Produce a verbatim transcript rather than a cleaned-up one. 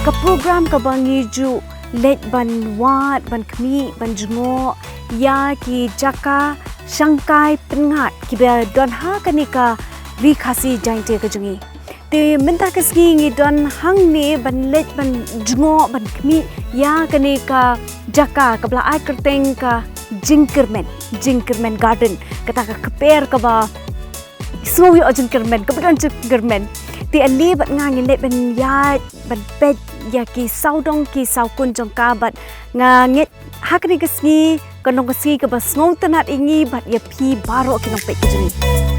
ka program kaba ngi ju leit ban wad, ban khmih, ban jngoh ïa ki jaka shangkai pyngngad kiba don ha kane ka Ri Khasi Jaiñtia ka jong ngi. Te mynta ka sngi ngi don hangne ban leit ban jngoh, ban khmih ïa kane ka jaka kaba la ai kyrteng ka Jingkyrmen, Jingkyrmen Garden. Kata ka kper kaba sngew ïoh jingkyrmen, kaba don jingkyrmen. Te ale bad nga ngin leit ban ïaid ban peit ïa ki sawdong ki sawkun jong ka, bad nga ngeit ha kane ka sngi kan long ka sngi kaba sngewtynnat ïa ngi bad ïa phi baroh ki nongpeit ka jong ngi.